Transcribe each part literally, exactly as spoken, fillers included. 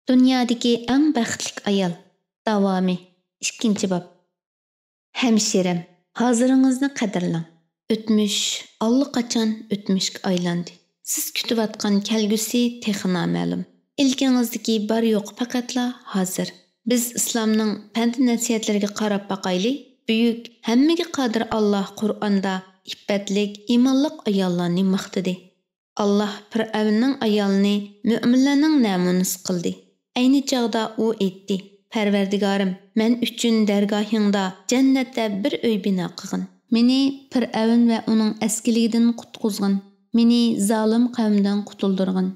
دۇنيادىكى ئەڭ بەختلىك ئايال. داۋامى. ئىككىنچى باب. ھەمشىرەم، ھازىرىڭىزنى قەدىرلەڭ. ئۆتمۈش ئاللىقاچان ئۆتمۈشكە ئايلاندى. سىز كۈتۈۋاتقان كەلگۈسى تېخى نامەلۇم. ئىلكىڭىزدىكى بار-يوقى پەقەتلا ھازىر. بىز ئىسلامنىڭ پەند-نەسىھەتلىرىگە قاراپ باقايلى. بۈيۈك، ھەممىگە قادىر ئاللاھ قۇرئاندا ئىپپەتلىك، ئىمانلىق ئاياللارنى ماختىدى. ئاللاھ پىرئەۋننىڭ ئايالىنى مۆمىنلەرنىڭ نەمۇنىسى قىلدى. ئەينى چاغدا ئۇ ئېيتتى: «پەرۋەردىگارىم، مەن ئۈچۈن دەرگاھىڭدا جەننەتتە بىر ئۆي بىنا قىلغىن. مېنى پىرئەۋن ۋە ئۇنىڭ ئەسكىلىكىدىن قۇتقۇزغىن. مېنى زالىم قەۋمدىن قۇتۇلدۇرغىن.»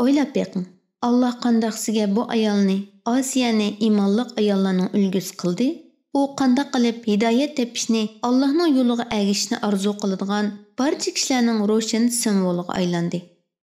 ئويلاپ بېقىڭ، ئاللاھ قانداق سىزگە بۇ ئايالنى، ئاسىيەنى ئىمانلىق ئاياللارنىڭ ئۈلگىسى قىلدى؟ ئۇ قانداق قىلىپ ھىدايەت تېپىشنى، ئاللاھنىڭ يولىغا ئەگىشىشنى ئارزۇ قىلىدىغان بارچە كىشىلەرنىڭ روشەن سىمۋولىغا ئايلاندى؟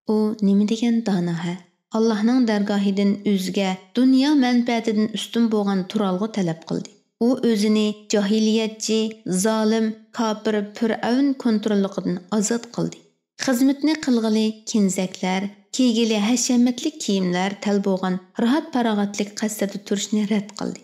ئۇ نېمە دېگەن دانا ھە! ئاللاھنىڭ دەرگاھىدىن ئۆزىگە دۇنيا مەنپەئەتىدىن ئۈستۈن بولغان تۇرالغۇ تەلەپ قىلدى. ئۇ ئۆزىنى جاھىلىيەتچى، زالىم، كاپىر پىرئەۋن كونتروللۇقىدىن ئازاد قىلدى. خىزمىتىنى قىلغىلى كېنىزەكلەر، كىيگىلى ھەشەمەتلىك كىيىملەر تەل بولغان راھەت-پاراغەتلىك قەسىردە تۇرۇشنى رەت قىلدى.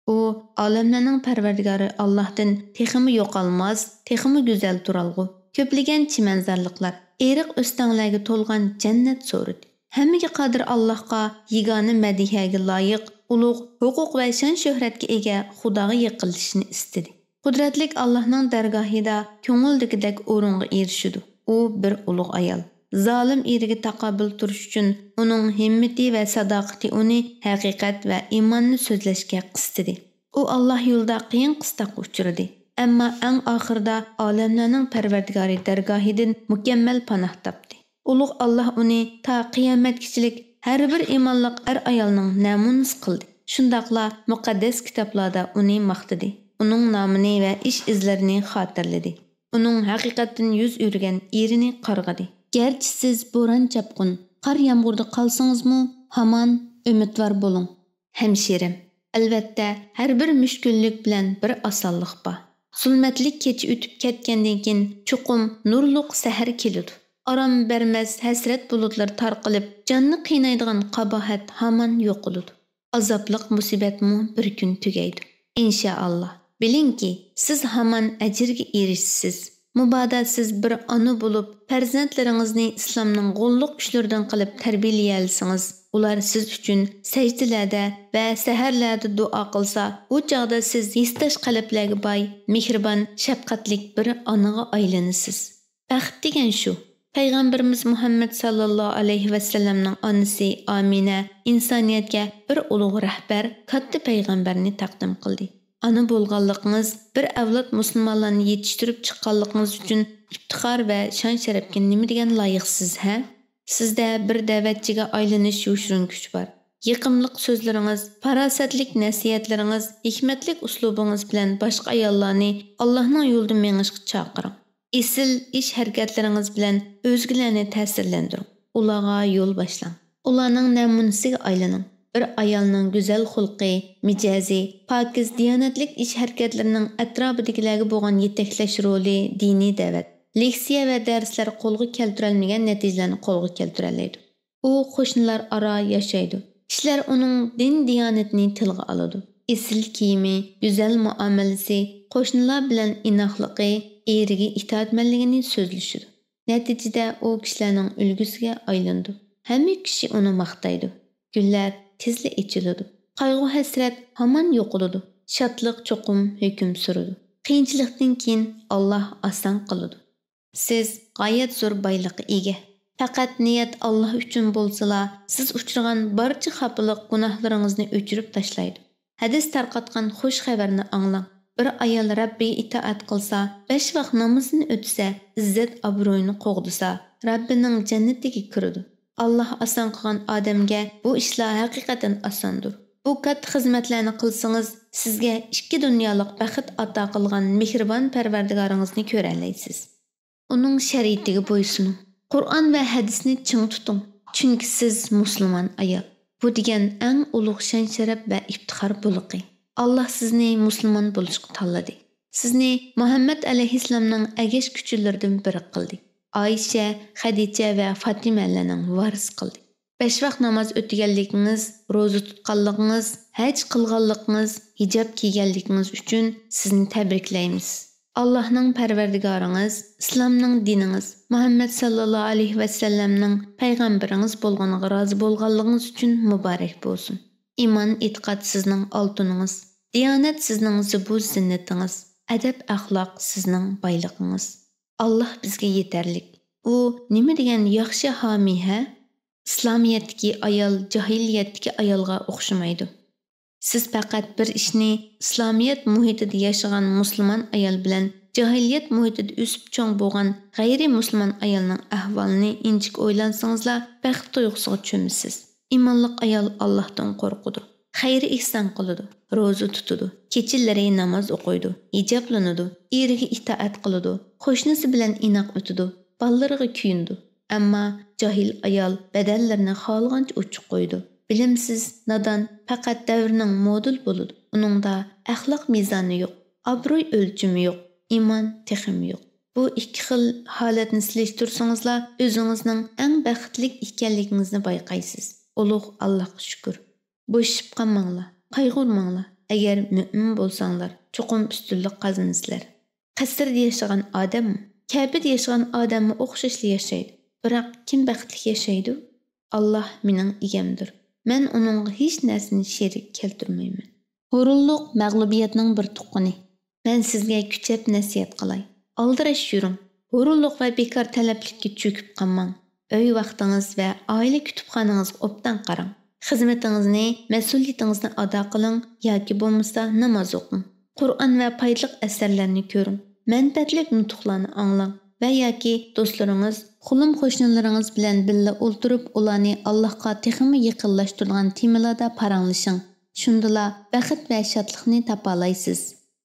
ئۇ ئالەملەرنىڭ پەرۋەردىگارى ئاللاھتىن تېخىمۇ يوقالماس، تېخىمۇ گۈزەل تۇرالغۇ، كۆپلىگەن چىمەنزارلىقلار، ئېرىق ئۆستەڭلەرگە تولغان جەننەت سورىدى. ھەممىگە قادىر ئاللاھقا يېگانە مەدھىيەگە لايىق، ئۇلۇغ ھوقۇق ۋە شان-شۆھرەتكە ئىگە خۇداغا يېقىنلىشىشنى ئىستىدى. قۇدرەتلىك ئاللاھنىڭ دەرگاھىدا كۆڭۈلدىكىدەك ئورۇنغا ئېرىشىدۇ. ئۇ بىر ئۇلۇغ ئايال. زالىم ئېرىگە تاقابىل تۇرۇش ئۈچۈن ئۇنىڭ ھىممىتى ۋە ساداقىتى ئۇنى ھەقىقەت ۋە ئىماننى سۆزلەشكە قىستىدى. ئۇ ئاللاھ يولىدا قىيىن-قىستاققا ئۇچرىدى. ئەمما ئەڭ ئاخىرىدا ئالەملەرنىڭ پەرۋەردىگارى دەرگاھىدىن مۇكەممەل پاناھ تاپتى. ئۇلۇغ ئاللاھ ئۇنى تا قىيامەتكىچىلىك ھەر بىر ئىمانلىق ئەر-ئايالنىڭ نەمۇنىسى قىلدى. شۇنداقلا مۇقەددەس كىتابلاردا ئۇنى ماختىدى. ئۇنىڭ نامىنى ۋە ئىش-ئىزلىرىنى خاتىرىلىدى. ئۇنىڭ ھەقىقەتتىن يۈز ئۆرۈگەن ئېرىنى قارغىدى. گەرچە سىز بوران-چاپقۇن، قار-يامغۇردا قالسىڭىزمۇ، ھامان ئۈمىدۋار بولۇڭ. ھەمشىرەم، ئەلۋەتتە، ھەر بىر مۈشكۈللۈك بىلەن بىر ئاسانلىق بار. زۇلمەتلىك كېچە ئۆتۈپ كەتكەندىن كېيىن، چوقۇم نۇرلۇق سەھەر كېلىدۇ. ئارام بەرمەس ھەسرەت بۇلۇتلىرى تارقىلىپ، جاننى قىينايدىغان قاباھەت ھامان يوقىلىدۇ. ئازابلىق مۇسىبەتمۇ بىر كۈن تۈگەيدۇ. ئىنشائاللا. بىلىڭكى، سىز ھامان ئەجىرگە ئېرىشىسىز. مۇبادا سىز بىر ئانا بولۇپ، پەرزەنتلىرىڭىزنى ئىسلامنىڭ غوللۇق كۈچلىرىدىن قىلىپ تەربىيەلىيەلىسىڭىز، ئۇلار سىز ئۈچۈن سەجدىلەردە ۋە سەھەرلەردە دۇئا قىلسا، ئۇ چاغدا سىز ھېسداش قەلبلەرگە باي، مېھرىبان، شەپقەتلىك بىر ئانىغا ئايلىنىسىز. بەخت دېگەن شۇ. پەيغەمبىرىمىز مۇھەممەد ساللاللاھۇ ئەلەيھى ۋەسەللەمنىڭ ئانىسى ئامىنە ئىنسانىيەتكە بىر ئۇلۇغ رەھبەر، كاتتا پەيغەمبەرنى تەقدىم قىلدى. ئانا بولغانلىقىڭىز، بىر ئەۋلاد مۇسۇلمانلارنى يېتىشتۈرۈپ چىققانلىقىڭىز ئۈچۈن ئىپتىخار ۋە شان-شەرەپكە نېمە دېگەن لايىقسىز ھە؟ سىزدە بىر دەۋەتچىگە ئايلىنىش يوشۇرۇن كۈچ بار. يېقىملىق سۆزلىرىڭىز، پاراسەتلىك نەسىھەتلىرىڭىز، ھېكمەتلىك ئۇسلۇبىڭىز بىلەن باشقا ئاياللارنى ئاللاھنىڭ يولىدا مېڭىشقا چاقىرىڭ. ئېسىل ئىش-ھەرىكەتلىرىڭىز بىلەن ئۆزگىلەرنى تەسىرلەندۈرۈڭ. ئۇلارغا يول باشلاڭ. ئۇلارنىڭ نەمۇنىسىگە ئايلىنىڭ. بىر ئايالنىڭ گۈزەل خۇلقى، مىجەزى، پاكىز، دىيانەتلىك ئىش-ھەرىكەتلىرىنىڭ ئەتراپىدىكىلەرگە بولغان يېتەكلەش رولى دىنىي دەۋەت، لېكسىيە ۋە دەرسلەر قولغا كەلتۈرەلمىگەن نەتىجىلەرنى قولغا كەلتۈرەلەيدۇ. ئۇ قوشنىلار ئارا ياشايدۇ. كىشىلەر ئۇنىڭ دىن-دىيانىتىنى تىلغا ئالىدۇ. ئېسىل كىيىمى، گۈزەل مۇئامىلىسى قوشنىلار بىلەن ئىناقلىقى، ئېرىگە ئىتائەتمەنلىكىنى سۆزلىشىدۇ. نەتىجىدە ئۇ كىشىلەرنىڭ ئۈلگىسىگە ئايلىنىدۇ. ھەممە كىشى ئۇنى ماختايدۇ. گۈللەر تېزلا ئېچىلىدۇ. قايغۇ-ھەسرەت ھامان يوقىلىدۇ. شادلىق چوقۇم ھۆكۈم سۈرىدۇ. قىيىنچىلىقتىن كېيىن ئاللاھ ئاسان قىلىدۇ. سىز غايەت زور بايلىققا ئىگە. پەقەت نىيەت ئاللاھ ئۈچۈن بولسىلا، سىز ئۇچرىغان بارچە خاپىلىق، گۇناھلىرىڭىزنى ئۆچۈرۈپ تاشلايدۇ. ھەدىس تارقاتقان خۇش خەۋەرنى ئاڭلاڭ. بىر ئايال رەببىگە ئىتائەت قىلسا، بەش ۋاق نامىزىنى ئۆتىسە، ئىززەت-ئابرۇيىنى قوغدىسا، رەببىنىڭ جەننىتىگە كىرىدۇ. ئاللاھ ئاسان قىلغان ئادەمگە بۇ ئىشلار ھەقىقەتەن ئاساندۇر. بۇ كاتتا خىزمەتلەرنى قىلسىڭىز، سىزگە ئىككى دۇنيالىق بەخت ئاتا قىلغان مېھرىبان پەرۋەردىگارىڭىزنى كۆرەلەيسىز. ئۇنىڭ شەرىئىتىگە بويسۇنۇڭ. قۇرئان ۋە ھەدىسنى چىڭ تۇتۇڭ. چۈنكى سىز مۇسۇلمان ئايال. بۇ دېگەن ئەڭ ئۇلۇغ شان-شەرەپ ۋە ئىپتىخار بۇلىقى. ئاللاھ سىزنى مۇسۇلمان بولۇشقا تاللىدى. سىزنى مۇھەممەد ئەلەيھىسسالامنىڭ ئەگەشكۈچىلىرىدىن بىرى قىلدى. ئائىشە، خەدىچە ۋە فاتىمەلەرنىڭ ۋارىسى قىلدى. بەش ۋاق ناماز ئۆتىگەنلىكىڭىز، روزا تۇتقانلىقىڭىز، ھەج قىلغانلىقىڭىز، ھىجاب كىيگەنلىكىڭىز ئۈچۈن سىزنى تەبرىكلەيمىز. ئاللاھنىڭ پەرۋەردىگارىڭىز، ئىسلامنىڭ دىنىڭىز، مۇھەممەد ساللاللاھۇ ئەلەيھى ۋەسەللەمنىڭ پەيغەمبىرىڭىز بولغىنىغا رازى بولغانلىقىڭىز ئۈچۈن مۇبارەك بولسۇن. ئىمان، ئېتىقاد سىزنىڭ ئالتۇنىڭىز، دىيانەت سىزنىڭ زىبۇ زىننىتىڭىز، ئەدەپ ئەخلاق سىزنىڭ بايلىقىڭىز. ئاللاھ بىزگە يېتەرلىك. ئۇ نېمە دېگەن ياخشى ھامىي ھە؟ ئىسلامىيەتتىكى ئايال جاھىلىيەتتىكى ئايالغا ئوخشىمايدۇ. سىز پەقەت بىر ئىشنى ئىسلامىيەت مۇھىتىدا ياشىغان مۇسۇلمان ئايال بىلەن جاھىلىيەت مۇھىتىدا ئۆسۈپ چوڭ بولغان غەيرىي مۇسۇلمان ئايالنىڭ ئەھۋالىنى ئىنچىكە ئويلانسىڭىزلا، بەخت تۇيغۇسىغا چۆمىسىز. ئىمانلىق ئايال ئاللاھتىن قورقىدۇ، خەير ئېھسان قىلىدۇ، روزا تۇتىدۇ، كېچىلىرى ناماز ئوقۇيدۇ، ھىجابلىنىدۇ، ئېرىگە ئىتائەت قىلىدۇ، قوشنىسى بىلەن ئىناق ئۆتىدۇ، بالىلىرىغا كۆيۈنىدۇ. ئەمما جاھىل ئايال بەدەنلىرىنى خالىغانچە ئوچۇق قويىدۇ. بىلىمسىز، نادان، پەقەت دەۋرنىڭ مودېل بولىدۇ. ئۇنىڭدا ئەخلاق مىزانى يوق، ئابرۇي ئۆلچىمى يوق، ئىمان تېخىمۇ يوق. بۇ ئىككى خىل ھالەتنى سېلىشتۇرسىڭىزلا، ئۆزىڭىزنىڭ ئەڭ بەختلىك ئىكەنلىكىڭىزنى بايقايسىز. ئۇلۇغ ئاللاھقا شۈكۈر. بوشىشىپ قالماڭلار، قايغۇرماڭلار، ئەگەر مۆمىن بولساڭلار، چوقۇم ئۈستۈنلۈك قازىنىسىلەر. قەسىردە ياشىغان ئادەممۇ، كەبىدە ياشىغان ئادەممۇ ئوخشاشلا ياشايدۇ. بىراق كىم بەختلىك ياشايدۇ؟ ئاللاھ مېنىڭ ئىگەمدۇر. مەن ئۇنىڭغا ھېچ نەرسىنى شېرىك كەلتۈرمەيمەن. ھۇرۇنلۇق مەغلۇبىيەتنىڭ بىر تۇغقىنى. مەن سىزگە كۈچەپ نەسىھەت قىلاي. ئالدىراش يۈرۈڭ. ھۇرۇنلۇق ۋە بىكار تەلەپلىككە چۆكۈپ قالماڭ. ئۆي ۋاقتىڭىز ۋە ئائىلە كۇتۇپخانىڭىزغا ئوبدان قاراڭ. خىزمىتىڭىزنى، مەسئۇلىيىتىڭىزنى ئادا قىلىڭ ياكى بولمىسا ناماز ئوقۇڭ. قۇرئان ۋە پايدىلىق ئەسەرلەرنى كۆرۈڭ. مەنپەئەتلىك نۇتۇقلارنى ئاڭلاڭ ۋە ياكى دوستلىرىڭىز، قولۇم-قوشنىلىرىڭىز بىلەن بىللە ئولتۇرۇپ، ئۇلارنى ئاللاھقا تېخىمۇ يېقىنلاشتۇرىدىغان تېمىلاردا پاراڭلىشىڭ. شۇندىلا بەخت ۋە شادلىقنى تاپالايسىز.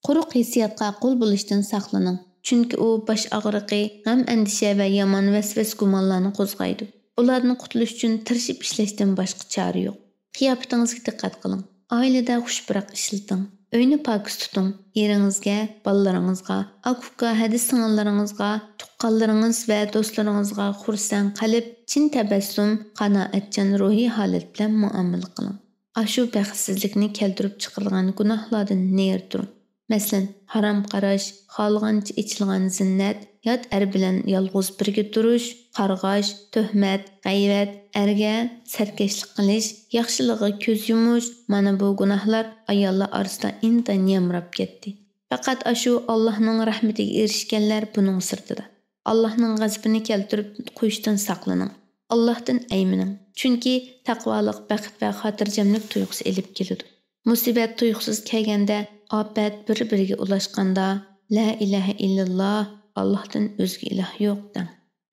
قۇرۇق ھېسسىياتقا قۇل بولۇشتىن ساقلىنىڭ، چۈنكى ئۇ باش ئاغرىقى، غەم-ئەندىشە ۋە يامان ۋەسۋەسە-گۇمانلارنى قوزغايدۇ. ئۇلاردىن قۇتۇلۇش ئۈچۈن تىرىشىپ ئىشلەشتىن باشقا چارە يوق. قىياپىتىڭىزگە دىققەت قىلىڭ. ئائىلىدە خۇش پۇراق ئىشلىتىڭ. ئۆينى پاكىز تۇتۇڭ. ئېرىڭىزگە، بالىلىرىڭىزغا، ئاكا-ئۇكا، ھەدە-سىڭىللىرىڭىزغا، تۇغقانلىرىڭىز ۋە دوستلىرىڭىزغا خۇرسەن قەلب، چىن تەبەسسۇم، قانائەتچان روھىي ھالەت بىلەن مۇئامىلە قىلىڭ. ئاشۇ بەختسىزلىكنى كەلتۈرۈپ چىقىرىدىغان گۇناھلاردىن نېرى تۇرۇڭ. مەسىلەن، ھارام قاراش، خالىغانچە ئېچىلغان زىننەت، يات ئەر بىلەن يالغۇز بىرگە تۇرۇش، قارغاش، تۆھمەت، غەيۋەت، ئەرگە سەركەشلىك قىلىش، ياخشىلىقىغا كۆز يۇمۇش، مانا بۇ گۇناھلار ئاياللار ئارىسىدا ئىنتايىن يامراپ كەتتى. پەقەت ئاشۇ ئاللاھنىڭ رەھمىتىگە ئېرىشكەنلەر بۇنىڭ سىرتىدا. ئاللاھنىڭ غەزىپىنى كەلتۈرۈپ قويۇشتىن ساقلىنىڭ. ئاللاھتىن ئەيمىنىڭ. چۈنكى تەقۋالىق بەخت ۋە خاتىرجەملىك تۇيغۇسى ئېلىپ كېلىدۇ. مۇسىبەت تۇيۇقسىز كەلگەندە، ئاپەت بىر-بىرىگە ئۇلاشقاندا، لا ئىلاھە ئىللاللا، ئاللاھتىن ئۆزگە ئىلاھ يوق دەڭ.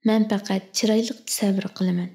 مەن پەقەت چىرايلىق تەسەۋۋۇر قىلىمەن.